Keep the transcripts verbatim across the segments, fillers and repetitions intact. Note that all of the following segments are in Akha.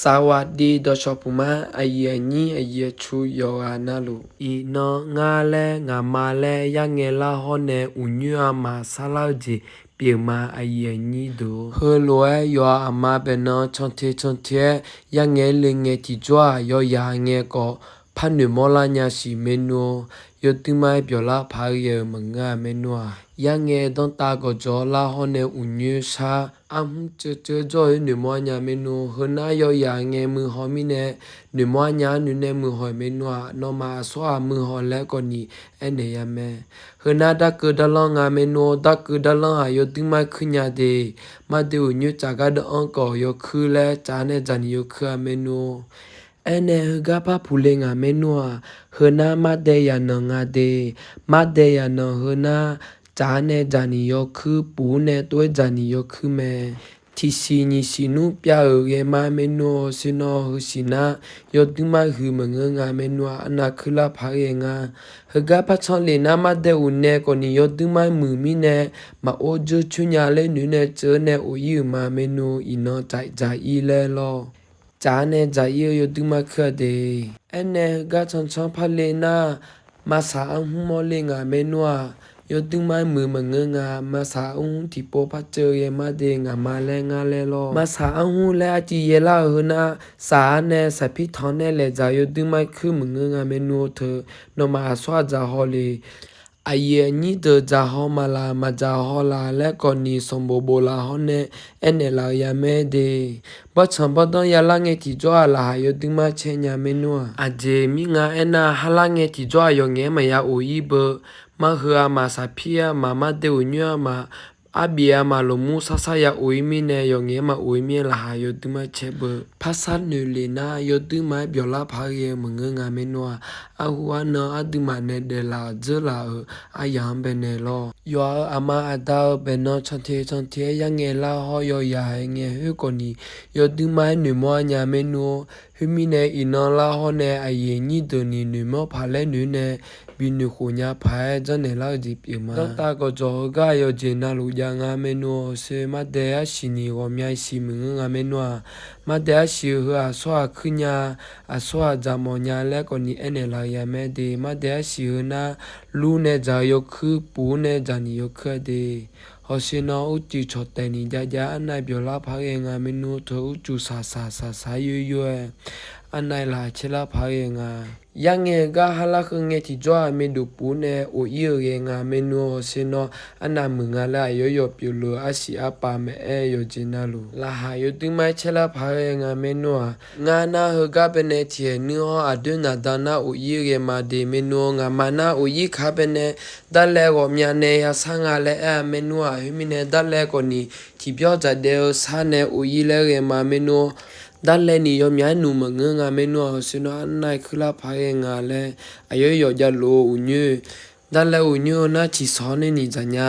สวัสดี dawqshawq puq ma, aqyuif aqnyir aqyuif aqtsu yawqghaq navluf. Iqnan ngar laer ngaqma laer yarngae lar hawr nae uqnyoer-a maqsar lar-eu jeq pyeuf ma, aqyuif aqnyir deuq. Heulof-aer yawqha aqma baeqnan canter canter-aer yarngae le ngae tiqjawr-aq, yawyaq ngae khawf par noeqmawr lar nya siq maernmr-or. Yawduir mar-aer byawq lar paq-aer ghae-eu maqngeur-a maernmr-aq. Yarngae danrtav gawqjawq lar hawr nae uqnyoer shar arhmr ceuv ceuv jawr-eu noeqmawr nya maernmr-or. Heunar yawyaq ngae muiqhaw mirnae noeqmawr nya-ar nuinae muiqhaw-euq maernmr-aq. Nawmaf aqsawr-aq muiqhaw laer kawvni aernaeq ya mae. Heunar darkeuv darlanr nga maernmr-or. Darkeuv darlanr-aq yawduir mar-aer kuir nya de. Mardae uqnyoer tsaf gar deuv-anr khawf yawkuir laer tsaf-ar nae dzaqniq yawkuir-a maernmr-or. Aernae heugar par puq le ngaq maernmr-aq. Heunar mardae yaqnanq nga de. Mardae yaqnanq heunar tsaf-ar nae dzaqniq yawkuir, puq-ar nae tov-aer dzaqniq yawkuir mae. Tiqsiq nyiq siq nmr pyav-euq ghae ma maernmr-or. Hawsher nawr heusiq nar yawduir mar huiq maqngeur nga maernmr-aq. Arnav kuir lar paq-aer ghae nga. Heugar par tsanr lef nar mardae uqnae khawvni yawduir mar muiq mirnae maqor dzeur coer nya laer noeq nae tseuv-ar nae of ir-euq ma maernmr-or. Iqnan tsaf dzaq ir laer lawr. Tsaf-ar nae dzaq ir-eu yawduir mar kuir-a de. Aernae heugar tsanr tsanr par le nar maqsaq arhmr mawr le ngaq maernmr-aq. Yawduir mar muiq maqngeur nga. Maqsaq arhmr tiqpov par ceuv ghae ma de, ngaqma laer ngar laer lawr. Maqsaq arhmr laer arciv yaer lar-euq heunar saq-ar nae saqpir tanq nae laeq dzaq yawduir mar kuir maqngeur nga maernmr-or. Teu nawmaf aqsawr-aq dzaq haw le. Aqyuif aqnyir deuq dzaq haw maqlaq maqdzaq haw laq laer kawvni sanqbof bof laf hawr nae aernaeq laf-eu ya mae de. Bawrtsanq bawrdanr ya lar ngae tiqjawr-aq laqkhaq yawduir mar caer nya maernmr-aq. Aqjeq mirnga aernar, ha lar ngae tiqjawr-aq yawqngaef-aer maqya of ir beu. Mar heu-a maqsaq pir-a maqmar dae uqnyoer-a maq arbif-a maqloq mur sarsar ya of ir mirnae yawqngaef-aer maqof ir mir-aer laqkhaq yawduir mar caer beu. Parsar noeq lef nar yawduir mar-aer byawq lar paq-aer ghae-eu maqngeur nga maernmr-aq. Arhu arnan arduimaf nae daeqlaf dzeur laf-euq aryaq-anr baenae lawr. Yawqha-euq aqma aqda-eu baeqnan canter canter-aer yarngae lar hawr yawyaq-aer ngae khoerkawvni yawduir mar-aer noeqmawr-ar nya maernmr-or. Khoermirnae iqnan lar hawr nae aqyuif aqnyir deuq ni noeqmawr paq laer noeq nae binoeq khof nya paq-aer janrnaeq lar-eu jeq pyeuf ma. Danrtav gawqjawq heugar yawqjeq navluf jav nga maernmr-or. Hawsher mardae arsiq ni ghawqmya siq maqngeur nga maernmr-aq. Mardae arsiq heu aqsawr-aq kuir nya, aqsawr-aq dzaqmawf nya laer kawvni aernaeq laf-eu ya mae de. Mardae arsiq heu nar lur nae dzaq-eu yawkuir, puq-ar nae dzaqniq yawkuir-a de. Hawsher nawr urcuiv cawqtaeq ni jav jav arnav byawq lar paq-aer ghae nga maernmr-or. Teu urcuiv saqsaq saqsaq yoer yoer-aer arnav laqkhaq caer lar paq-aer ghae nga. Yarngae gar ha lar heu ngae tiqjawr-aq maerduf puq-ar nae of ir-eu ghae nga maernmr-or. Hawsher nawr arnav muiq nga laer aqyawf yawf pyeufluf-eu arsiq arpav maeq-aer yawqjeq navluf laqkhaq yawduir mar-aer caer lar paq-aer ghae nga maernmr-aq. Ngar nar heugar baenae tiqkhaeq nuir-awr aqdoer naqda nar of ir-eu ghae ma de maernmr-or. Ngaqma nar of ir kaq baenae darlaev ghawqmya nae yashar nga laer aer-a maernmr-aq. Khoermirnae darlaev kawvni tiqbyawr dzaqdaev-eu sar nae of ir laer ghae ma maernmr-or. Darlaev ni yawmyaq-aer nuq maqngeur nga maernmr-aq. Hawsher nawr arnav kuir lar paq-aer ghae nga laer aqyawf yawf javluf-eu uqnyoer. Darlaev uqnyoer-eu nar ciqsawq-awr nae ni dzaq nya.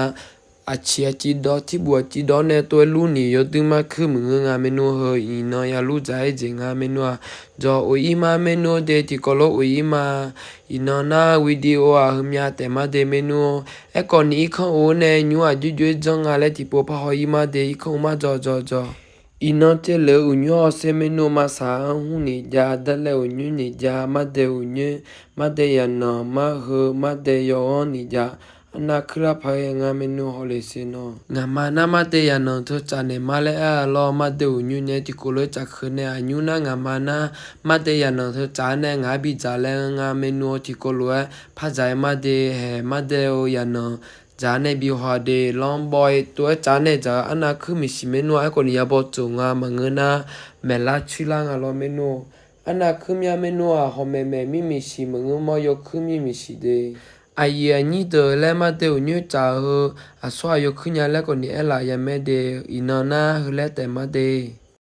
Aqciq aqciv dawv tirbuf aqciv dawv nae tov-aer lur ni yawduir mar kuir maqngeur nga maernmr heu iqnan ya lur dzaq-aer jeq nga maernmr-aq. Jawq of ir ma maernmr-or de, tiqkawv lof of ir ma. Iqnan nar video-aq heumya taef ma de maernmr-or. Aerkhawf ni irkanr of-ar nae nymr aqjox jox-aer janr nga laer tiqpov par haw ir ma de, irkanr of mar jawr jawr jawr. Iqnan caevlef-eu uqnyoer hawsher maernmr-or. Maqsaq arhmr ni jav, darlaev uqnyoer ni jav, mardae uqnyoer, mardae yaqnanq, mar heu, mardae yawghanr ni jav. Arnav kuir lar paq-aer ghae nga maernmr-or. Hawle sher nawr ngaqma nar mardae yaqnanq teu tsaf naeq ma laer aer-a lawr. Mardae uqnyoer nae tiqkawv lof-aer tsaf keuv nae aqnymr nar ngaqma nar mardae yaqnanq teu tsaf-ar nae ngaq-anr bidzaq laer nga maernmr-or. Tiqkawv lof-aer par dzaq-aer ma de, haeq mardae-eu yaqnanq dzaq-ar nae bi haw de, lanrbawr-aer tov-aer tsaf-ar nae dzaq-eu arnav kuir maeqsiq maernmr-aq. Aerkhawf ni yabawtof nga maqngeur nar maeqlar coer lar nga lawr maernmr-or. Arnav kuir mya maernmr-aq, hawq maeq maeq mir maeqsiq maqngeur mawr yawkuir mir maeqsiq de. Aqyuif aqnyir deuq laer mardae uqnyoer tsaf heu aqsawr-aq yawkuir nya laer khawf ni aerlaf ya mae de. Iqnan nar heu laer taef ma de.